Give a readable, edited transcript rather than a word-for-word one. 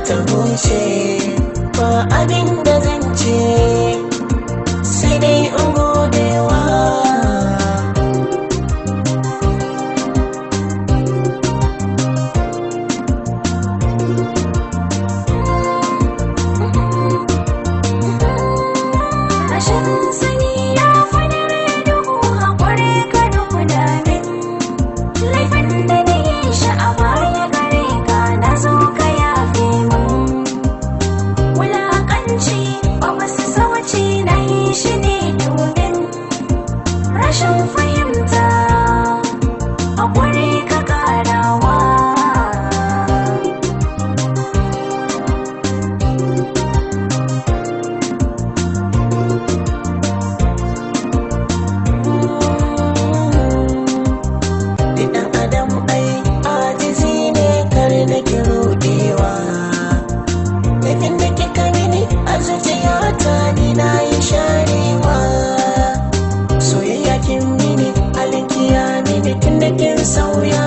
ta huce. Ba abin da zan ce sai dai in godewa. Rashin sani ya fi dare duhu, haƙuri ka nuna min. Laifin da na yi shi a baya gare ka, na zo ka yafe min. Wulaƙanci ba wasu sauci na yi shi ne domin rashin fahimta, haƙuri ka ƙarawa. Da ɗan adam ai ajizi ne, kar da ki ruɗewa. Laifin da kika mini a zuciyata ni na yi sharewa. Soyayya kin mini, halinki ya mini tun da kin sauya.